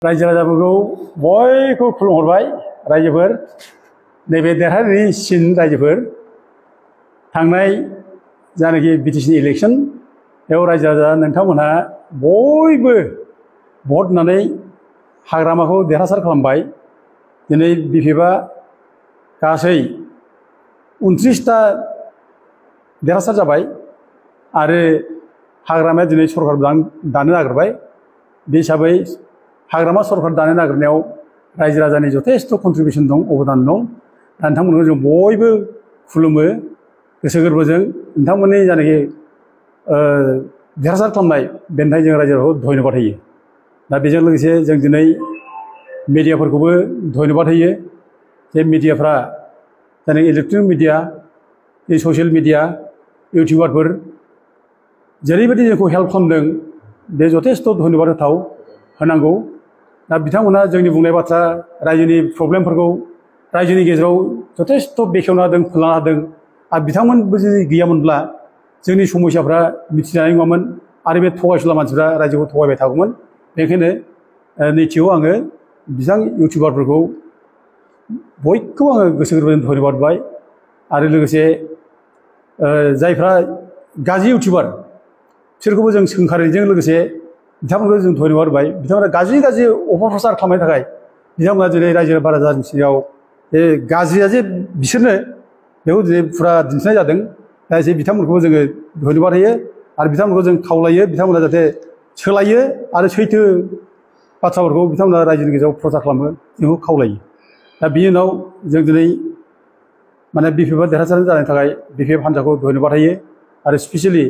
रायजो राजाफोरखौ बयखौ खुलुमहरबाय रायजोफोर नैबे देरहानायनि सिन रायजोफोर थांनाय जानाखि बिटिसिनि इलेक्शन बेयाव रायजो राजा नोंथांमोनहा बयबो भट होनानै हाग्रामाखौ देरहासार खालामबाय। दिनै बिपिएफआ गासै 29टा देरहासार जाबाय आरो हाग्रामाया दिनै सरकार दानो नागिरबाय। बे हिसाबै हाग्रामा सरकार दानो नागिरनायाव रायजो राजानि जथेस्थ' कन्ट्रिबिउसन दं, अबदान दं। दा नोंथांमोनखौ जों बयबो खुलुमो गोसो गोरबोजों। नोंथांमोननि जानाखि देरहासार खालामनाय बेनि थाखाय जों रायजो राजाखौ धन्यबाद होयो। दा बेजों लोगोसे जों दिनै मिडियाफोरखौबो धन्यबाद होयो जे मिडियाफ्रा जानाखि इलेक्ट्रनिक मिडिया, ससियेल मिडिया, इउटिउबारफोर जेरैबायदि जोंखौ हेल्प खालामदों बे जथेस्थ' धन्यबाद होनांगौ। दा बिथांमोना जोंनि बुंनाय बाथ्रा रायजोनि प्रब्लेमफोरखौ रायजोनि गेजेराव जथेस्थ' बेखेवना होदों, फोलाना होदों। आरो बिथांमोनबो जुदि गैयामोनब्ला जोंनि समस्याफ्रा मिथिजानाय नङामोन आरो बे थगायसुला मानसिफ्रा रायजोखौ थगायबाय थागौमोन। बेनिखायनो नैथियाव आङो बिथां इउटिउबारफोरखौ बयखौबो आङो गोसो गोरबोजों धन्यबाद होबाय। आरो लोगोसे जायफ्रा गाज्रि इउटिउबार बिसोरखौबो जों सोंखारिनायजों लोगोसे बिथांमोनखौ जों धन्यबाद होबाय। बिथांमोना गाज्रि अपप्रचार खालामनायनि थाखाय बिथांमोना दिनै रायजो राजानि सिगाङाव बे गाज्रिया जे बिसोरनो बेखौ दिनै फुरा दिन्थिनाय जादों। दा एसे बिथांमोनखौबो जोङो धन्यबाद होयो आरो बिथांमोनखौ जों खावलायो बिथांमोना जाहाथे सोलायो आरो सैथो बाथ्राफोरखौ बिथांमोना रायजोनि गेजेराव प्रचार खालामो, जोंखौ खावलायो। दा बिनि उनाव जों दिनै माने बिपिएफआ देरहासार जानायनि थाखाय बिपिएफ हान्जाखौ धन्यबाद होयो आरो स्पेसियेलि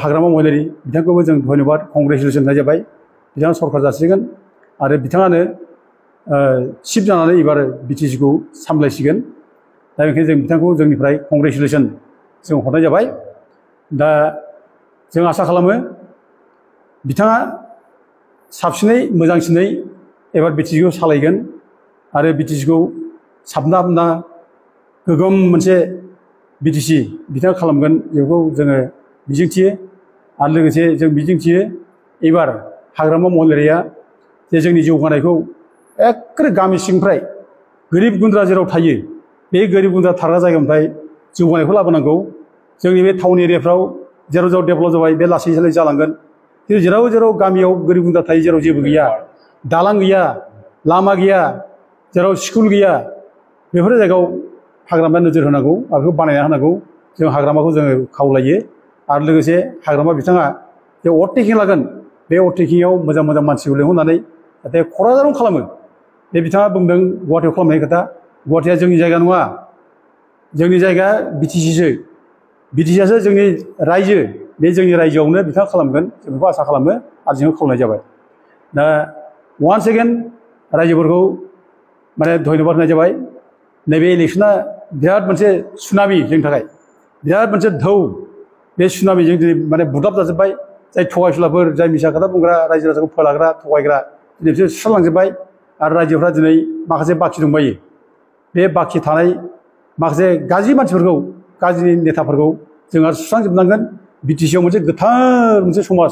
हाग्रामा महिलारि बिथांखौबो जों धन्यबाद कंग्रेसुलेसन होनाय जाबाय। बिथाङा सरकार जासिगोन आरो बिथाङानो चिफ जानानै एबार बिटिसिखौ सामलायसिगोन। दा बेनिखायनो जों बिथांखौ जोंनिफ्राय कंग्रेसुलेसन जों हरनाय जाबाय। दा जों आसा खालामो बिथाङा साबसिनै मोजांसिनै एबार बिटिसिखौ सालायगोन आरो बिटिसिखौ साबना हामना गोगोम मोनसे बिटिसि बिथाङा खालामगोन, बेखौ जोङो मिजिंथियो। आरो लोगोसे जों मिजिंथियो एबार हाग्रामा महिलारिया जे जोंनि जौगानायखौ एखेबारे गामि सिंनिफ्राय गोरिब गुन्द्रा जेराव थायो बे गोरिब गुन्द्रा थाग्रा जायगानिफ्राय जौगानायखौ लाबोनांगौ। जोंनि बे टाउन एरियाफ्राव जेराव जेराव डेभेलप जाबाय बे लासै लासै जालांगोन। खिन्थु जेराव जेराव गामियाव गोरिब गुन्द्रा थायो, जेराव जेबो गैया, दालां गैया, लामा गैया, जेराव स्कुल गैया, बेफोर जायगायाव हाग्रामाया नोजोर होनांगौ आरो बेखौ बानायना होनांगौ। जों हाग्रामाखौ जोङो खावलायो। आरो लोगोसे हाग्रामा बिथाङा जे अभारटेकिं लागोन बे अभारटेकिंआव मोजां मोजां मानसिखौ लिंहरनानै जाहाथे क'क्राझाराव खालामो। बे बिथाङा बुंदों गुवाहाटियाव खालामनायनि खोथा। गुवाहाटिया जोंनि जायगा नङा, जोंनि जायगा बिटिसिसो। बिटिसिआसो जोंनि रायजो, बे जोंनि रायजोआवनो बिथाङा खालामगोन, जों बेखौ आसा खालामो आरो जोंखौ खावलायनाय जाबाय। दा वान्स एगेन रायजोफोरखौ माने धन्यबाद होनाय जाबाय। नैबे इलेक्सना बिराद मोनसे सुनामि जोंनि थाखाय, बिराद मोनसे ढौ। बे सुनामिजों दिनै माने बुग्लाब जाजोब्बाय। जाय थगायसुलाफोर, जाय मिसा खोथा बुंग्रा, रायजो राजाखौ फोलाग्रा, थगायग्रा, दिनै बिसोर सुस्रांलांजोब्बाय। आरो रायजोफ्रा दिनै माखासे बाखि दंबायो। बे बाखि थानाय माखासे गाज्रि मानसिफोरखौ, गाज्रि नेताफोरखौ जों आरो सुस्रांजोबनांगोन। बिटिसिआव मोनसे गोथार मोनसे समाज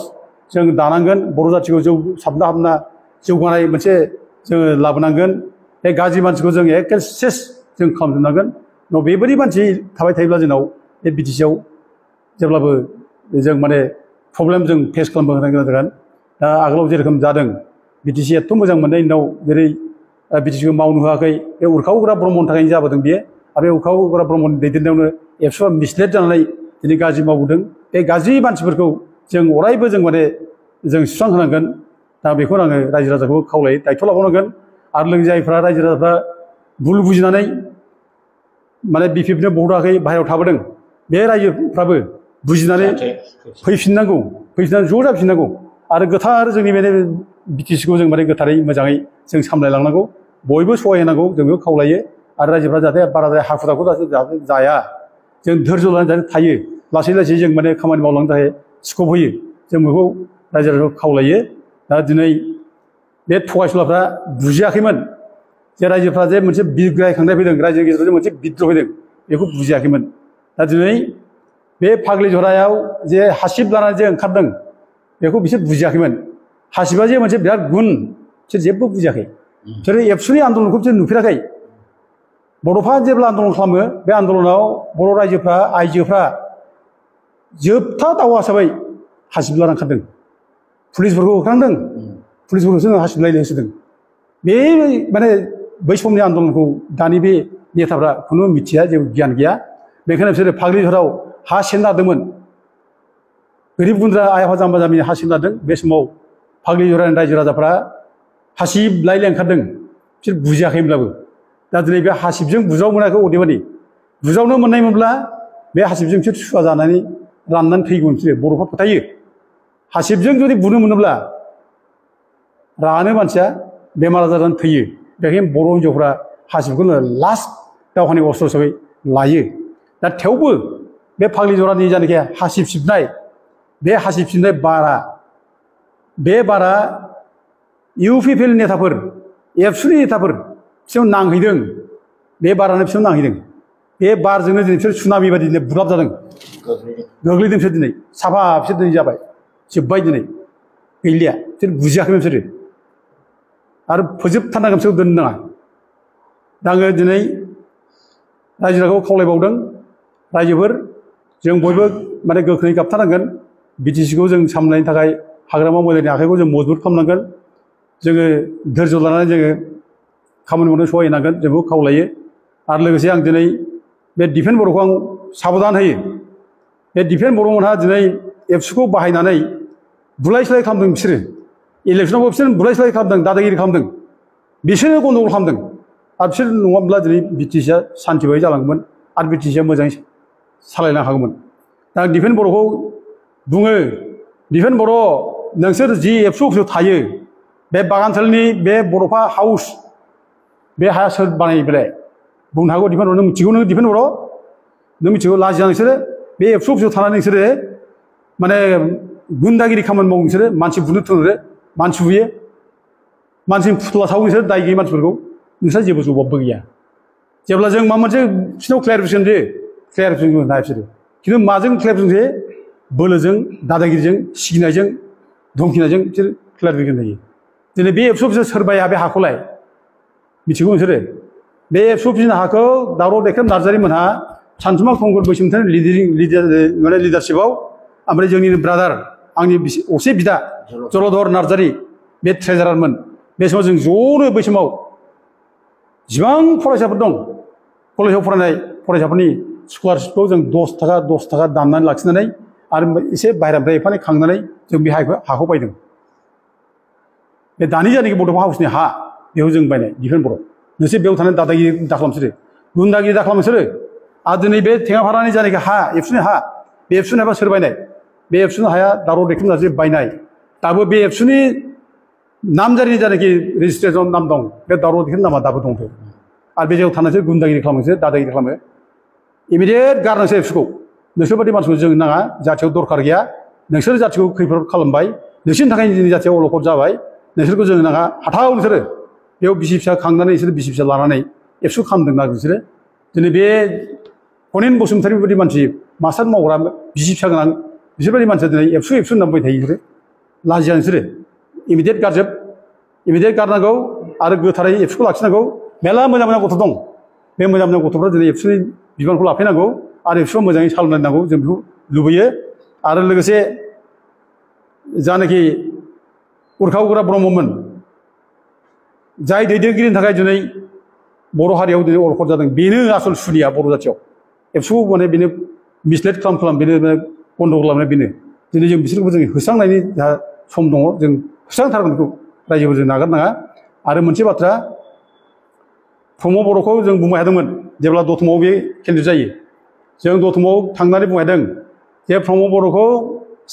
जों दानांगोन। बर' जाथिखौ साबना हामना जौगानाय मोनसे जोङो लाबोनांगोन। बे गाज्रि मानसिखौ जों एखे सेस जों खालामजोबनांगोन। उनाव बेबायदि मानसि थाबाय थायोब्ला जोंनाव बे बिटिसिआव जेब्लाबो जों माने प्रब्लेम जों फेस खालामनो गोनां जागोन। दा आगोलाव जेरोखोम जादों, बिटिसि एथ' मोजां मोननायनि उनाव जेरै बिटिसिखौ मावनो होआखै, बे उरखावग्रा ब्रह्मनि थाखायनो जाबोदों बियो। आरो बे उरखावग्रा ब्रह्मनि दैदेननायावनो एबसुआ मिसलेट जानानै दिनै गाज्रि मावबोदों। बे गाज्रि मानसिफोरखौ जों अरायबो जों माने जों सुस्रांहोनांगोन। दा बेखौनो आङो रायजो राजाखौ खावलायो, दायथ' लाबावनांगोन। आरो लोगोसे जायफ्रा रायजो राजाफ्रा भुल बुजिनानै माने बिपिएफनो भट होआखै, बाहेरायाव थाबोदों, बे रायजोफ्राबो बुजिनानै फैफिननांगौ, फैफिननानै ज' जाफिननांगौ। आरो गोथार जोंनि बे बिटिसिखौ जों माने गोथारै मोजाङै जों सामलायलांनांगौ। बयबो सहाय होनांगौ, जों बेखौ खावलायो। आरो रायजोफ्रा जाहाथे बाराद्राय हाखु दाखु जाहाथे जाया, जों धोर्ज लानानै थायो। लासै लासै जों माने खामानि मावलांनो थाखाय स्कप होयो, जों बेखौ रायजो राजाखौ खावलायो। दा दिनै बे थगायसुलाफ्रा बुजियाखैमोन जे रायजोफ्रा जे मोनसे बिग्रायखांनाय फैदों, रायजोनि गेजेराव जे मोनसे बिद्रह फैदों, बेखौ बुजियाखैमोन। दा दिनै बे फाग्लि जरायाव जे हासिब लानानै जे ओंखारदों, बेखौ बिसोर बुजियाखैमोन। हासिबा जे मोनसे बिराद गुन, बिसोर जेबो बुजियाखै बिसोरो एबसुनि आन्दलनखौ बिसोर नुफेराखै बड'फा जेब्ला आन्दलन खालामो बे आन्दलनाव बर' रायजोफ्रा आइजोफ्रा जोबथा दावहा हिसाबै हासिब लाना ओंखारदों पुलिसफोरखौ होख्रांदों पुलिसफोरखौ जोङो हासिब लायनो होसोदों बे माने बै समनि आन्दलनखौ दानि बे नेताफ्रा खुनु मिथिया जेबो गियान गैया बेखायनो बिसोरो फाग्लिझराव हा सेननादोंमोन गोरिब गुन्द्रा आइ आफा जाम्बा जाम्बिनि हा सेननादों बे समाव फाग्लिझरानि रायजो राजाफ्रा हासिब लायनो ओंखारदों बिसोर बुजियाखैमोनब्लाबो दा दिनै बे हासिबजों बुज्राव मोनाखै अदेबानि बुज्रावनो मोननायमोनब्ला बे हासिबजों बिसोर सुवा जानानै राननानै थैगौमोन बिसोरो बर'फ्रा फोथायो हासिबजों जुदि बुनो मोनोब्ला रानो मानसिया बेमार आजार जानानै थैयो बेखायनो बर' हिन्जावफ्रा हासिबखौनो लास्ट दावहानि अस्त्र हिसाबै लायो दा थेवबो बे फाग्लिझरानि जायनाखि हासिब सिबनाय बे हासिब सिबनाय बे बारा इउ पि पि एल नेताफोर एबसुनि नेताफोर बिसोर नांहैदों बे बारानो बिसोर नांहैदों बे बारजोंनो दिनै बिसोर सुनामि बायदि दिनै बुलाब जादों गोग्लैदों बिसोर दिनै साफा बिसोर दिनै जाबाय जोब्बाय दिनै गैलिया बिसोर बुजियाखैमोन बिसोरो आरो फोजोबथारनांगोन बिसोरखौ दोननो नाङा दा आङो दिनै रायजो राजाखौ खावलायबावदों रायजोफोर जों बयबो माने गोख्रोङै गाबथारनांगोन बिटिसिखौ जों सामलायनो थाखाय हाग्रामा महिलारिनि आखाइखौ जों मजबुत खालामनांगोन जोङो धैर्य लानानै जोङो खामानि मावनो सहाय होनांगोन जोंखौ खावलायो आरो लोगोसे आं दिनै बे डिफेन्स बर'खौ आं साबधान होयो बे डिफेन्स बर'मोनहा दिनै एबसुखौ बाहायनानै बुलाय सोलाय खालामदों बिसोरो इलेक्सनावबो बिसोर बुलाय सोलाय खालामदों दादागिरि खालामदों बिसोरो गन्दगल खालामदों आरो बिसोर नङाब्ला दिनै बिटिसिआ सान्थि बायदि जालांगौमोन आरो बिटिसिआ मोजाङै सालायनो हागौमोन दा आं डिफेन्स बर'खौ बुङो डिफेन्स बर' नोंसोर जि एबसु अफिसाव थायो बे बागानसालिनि बे बड'फा हाउस बे हाया सोर बानायो बेलाय बुंनो हागौ डिफेन्स बर' नों मिथिगौ नों डिफेन्स बर' नों मिथिगौ लाजिया नोंसोरो बे एबसु अफिसाव थानानै नोंसोरो माने गुन्दागिरि खामानि मावो नोंसोरो मानसि बुनो थोनहरो मानसि बुयो मानसिनि फुथुला सावो नोंसोर दाय गैयै मानसिफोरखौ नोंस्रा जेबो जबाबबो गैया जेब्ला जों माबा मोनसे बिसोरनाव क्लियारिफिकेसन होयो क्लियारिफिकेसन होनो हाया बिसोरो खिन्थु माजों क्लियारिफिकेसन होयो बोलोजों दादागिरिजों सिगिनायजों धमखिनायजों बिसोर क्लियारिफिकेसन होयो दिनै बे एबसु अफिसाव सोर बाया बे हाखौलाय मिथिगौ नोंसोरो बे एबसु अफिसनि हाखौ दावराव दैखेम नार्जारि मोनहा सानसुमा कंग्रेस बैसोमुथिनि लिडारशिपआव ओमफ्राय जोंनि ब्रादार आंनि असे बिदा जलधर नार्जारि बे ट्रेजारारमोन बे समाव जों ज'नो बै समाव जिबां फरायसाफोर दं कलेजाव फरायनाय फरायसाफोरनि स्कलारशिपखौ जों 10 थाखा दाननानै लाखिनानै आरो एसे बाहेरानिफ्राय एफा एनै खांनानै जों बे हाखौ बायदों बे दानि जायनाखि बड'फा हाउसनि हा बेखौ जों बायनाय डिफेन्स बर' नोंसोर बेयाव थानाय दादागिरि दाखालाम नोंसोरो गुन्दागिरि दाखालाम नोंसोरो आरो दिनै बे टेङापारानि जायनाखि हा एबसुनि हा बे एबसुनि हाया सोर बायनाय बे एबसुनि हाया दावराव दैखेम नार्जारि बायनाय दाबो बे एबसुनि नामजारिनि जायनाखि रेजिस्ट्रेसन नाम दं बे दावराव दैखेम नामा दाबो दंथ' आरो बे जायगायाव थानानैसो गुन्दागिरि खालामो नोंसोर दादागिरि खालामो इमिडियेट गारनोसै एबसुखौ नोंसोर बायदि मानसिखौ जों नाङा जाथियाव दरखार गैया नोंसोर जाथिखौ खैफोद खालामबाय नोंसोरनि थाखाय जोंनि जाथियाव अलखद जाबाय नोंसोरखौ जों नाङा हाथाव नोंसोरो बेयाव बिसि फिसा खांनानै बिसोर बिसि फिसा लानानै एबसु खालामदों ना बिसोरो दिनै बे खनेन बसुमतारी बायदि मानसि मास्टार मावग्रा बिसि फिसा गोनां बिसोरबायदि मानसिया दिनै एबसु होनना बुंबाय थायो बिसोरो लाजिया नोंसोरो इमिडियेट गारनांगौ आरो गोथारै एबसुखौ लाखिनांगौ मेरला मोजां मोजां गथ' दं बे मोजां मोजां गथ'फ्रा दिनै एबसुनि बिबानखौ लाफैनांगौ आरो एबसुआ मोजाङै सालायनांगौ जों बेखौ लुबैयो आरो लोगोसे जानाखि उरखाव गोरा ब्रह्ममोन जाय दैदेनगिरिनि थाखाय दिनै बर' हारियाव दिनै अलखद जादों बेनो आसल सुनिया बर' जाथियाव एबसुखौ माने बेनो मिसलेट खालाम बेनो गन्दगल खालामनाय बेनो दिनै जों बिसोरखौ जों होस्रांनायनि जाहा सम दङ जों होस्रांथारगोन बेखौ रायजोफोरजों नागारनाङा आरो मोनसे बाथ्रा प्रमद बर'खौ जों बुंबाय थादोंमोन जेब्ला दतमायाव बे केन्डिडेट जायो जों दतमायाव थांनानै बुंबाय थादों जे प्रमद बर'खौ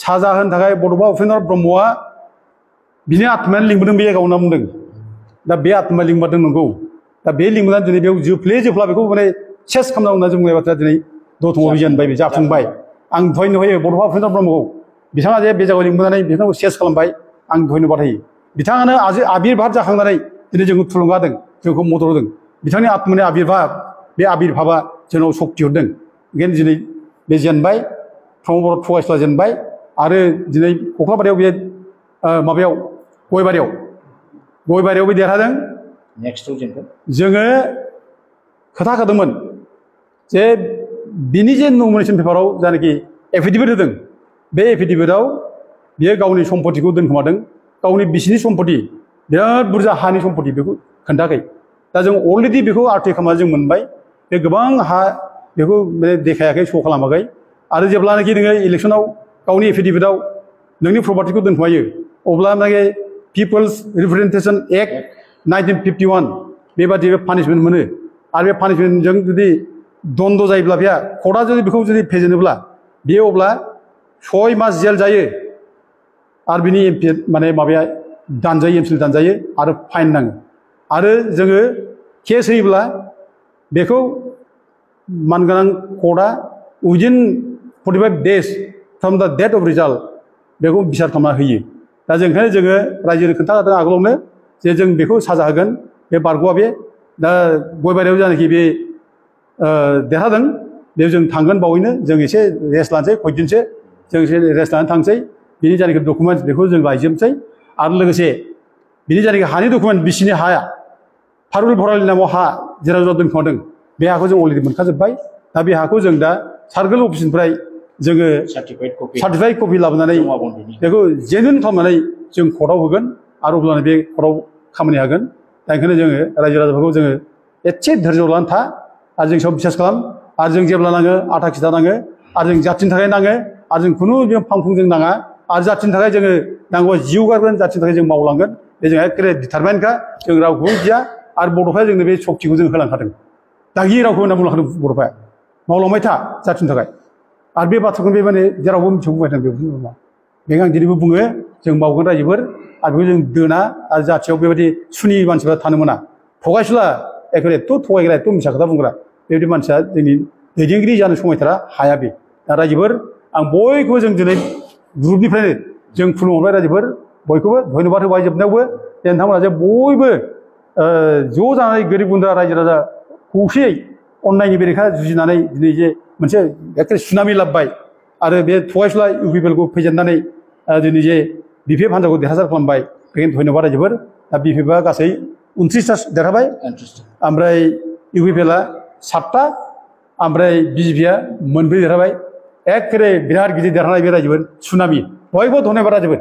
साजा होनो थाखाय बड'फा उपेन्द्र ब्रह्मआ बिनि आत्मायानो लिंबोदों बे जायगायाव होनना बुंदों दा बे आत्माया लिंबोदों नंगौ दा बे लिंबोनानै दिनै बेयाव जोबफ्ला बेखौ माने सेस खालामनांगौ होनना जों बुंनाय बाथ्रा दिनै दतमायाव रिजायन जाफुंबाय आं धन्यबाद होयो बड'फा उपेन्द्र ब्रह्मखौ बिथाङा जे बे जायगायाव लिंबोनानै बिथांखौ सेस खालामबाय आं धन्यबाद होयो बिथाङानो आबिर्भाब जाखांनानै दिनै जोंखौ थुलुंगा होदों जोंखौ मदद होदों बिथांनि आत्मानि आबिर्भाब बे आबिर्भाबा जोंनाव सक्ति हरदों ओंखायनो दिनै बे जेनबाय प्रमद बर' थगायसुला जेनबाय आरो दिनै कख्लाबारियाव बे माबायाव गयबारियाव गयबारियावबो देरहादों नेक्स्टआव जेनगोन जोङो खोथा होदोंमोन जे बिनि जे नमिनेशन पेपाराव जानाखि एफिडेविट होदों बे एफिडेविटआव बियो गावनि सम्पतिखौ दोनखोमादों गावनि बिसिनि सम्पति बिराद बुरजा हानि सम्पति बेखौ खोन्थाखै दा जों अलरेडि बेखौ आरटिआइ खालामना जों मोनबाय बे गोबां हा बेखौ देखायाखै शो खालामाखै आरो जेब्लानाखि नोङो इलेक्सनाव गावनि एफिडेविटआव नोंनि प्रपार्टिखौ दोनखोमायो अब्लानाखि पिपल्स रिप्रेजेन्टेशन एक्ट 1951 बेबादि पानिशमेन्ट मोनो आरो बे पानिशमेन्टजों जुदि दन्द जायोब्ला बेहा कर्टआ जुदि बेखौ जुदि फेजेनोब्ला बेयो अब्ला 6 मास जेल जायो आरो बिनि माने माबाया दानजायो एमसिल दानजायो आरो फाइन नाङो आरो जोङो केस होयोब्ला बेखौ मानगोनां कर्टआ उइदिन 45 डेज फ्रम द डेट अफ रिजाल्ट बेखौ बिसार खालामना होयो दा जों ओंखायनो जोङो रायजोनो खोन्थादों आगोलावनो जे जों बेखौ साजा होगोन बे बारग'आ बे दा गयबारियाव जानाखि बे देरहादों बे जों थांगोन बावैनो जों एसे रेस्ट लानोसै खयदिनसो जों एसे रेस्ट लानानै थांसै बिनि जानाखि डकुमेन्टस बेखौ जों लायजोबनोसै आरो लोगोसे बिनि जानाखि हानि डकुमेन्ट बिसिनि हाया फारुल भरालिनि नामाव हा जेराव जेराव दोनखोमादों बे हाखौ जों अलरेडि मोनखाजोब्बाय दा बे हाखौ जों दा सार्कोल अफिसनिफ्राय जोङो सार्टिफाइड कपि लाबोनानै बेखौ जेनुइन खालामनानै जों कर्टआव होगोन आरो अब्लानो बे कर्टआव खामानि हागोन दा ओंखायनो जोङो रायजो राजाफोरखौ जोङो एसे धैर्य लानानै था आरो जों सायाव बिसास खालाम आरो जों जेब्ला नाङो आथा खिथा नाङो आरो जों जाथिनि थाखाय नाङो आरो जों खुनु जों फांफुं जों नाङा आरो जाथिनि थाखाय जोङो नांगौबा जिउ गारगोन जाथिनि थाखाय जों मावलांगोन बे जोंहा एखेबारे डिटारमाइनखा जों रावखौबो गिया आरो बड'फाया जोंनो बे सक्तिखौ जों होलांखादों दा गियै रावखौ होनना बुंलांखादों बड'फाया मावलांबाय था जाथिनि थाखाय आरो बे बाथ्राखौ बे माने जेरावबो मिथिबोबाय दं बेखौ नङा बेखौ आं दिनैबो बुङो जों मावगोन रायजोफोर आरो बेखौ जों दोना आरो जाथियाव बेबायदि सुनि मानसिफ्रा थानो मोना थगायसुला एखेबारे एथ' थगायग्रा एथ' मिसा खोथा बुंग्रा बेबायदि मानसिया जोंनि दैदेनगिरि जानो समायथारा हाया बे दा रायजोफोर आं बयखौबो जों दिनै ग्रुपनिफ्रायनो जों खुलुमहरबाय रायजोफोर बयखौबो धन्यबाद होबाय जोबनायावबो जे नोंथांमोना जे बयबो ज' जानानै गोरिब गुन्द्रा रायजो राजा खौसेयै अननायनि बेरेखा जुजिनानै दिनै जे मोनसे एखे सुनामि लाबोबाय आरो बे थगायसुला इउ पि पि एलखौ फेजेननानै दिनै जे बि पि एफ हान्जाखौ देरहासार खालामबाय बेखायनो धन्यबाद रायजोफोर दा बि पि एफआ गासै 29टा देरहाबाय ओमफ्राय इउ पि पि एलआ 7टा ओमफ्राय बि जे पिआ 2 देरहाबाय एखेबारे बिराद गिदिर देरहानाय बे रायजोफोर सुनामि बयबो धन्यबाद रायजोफोर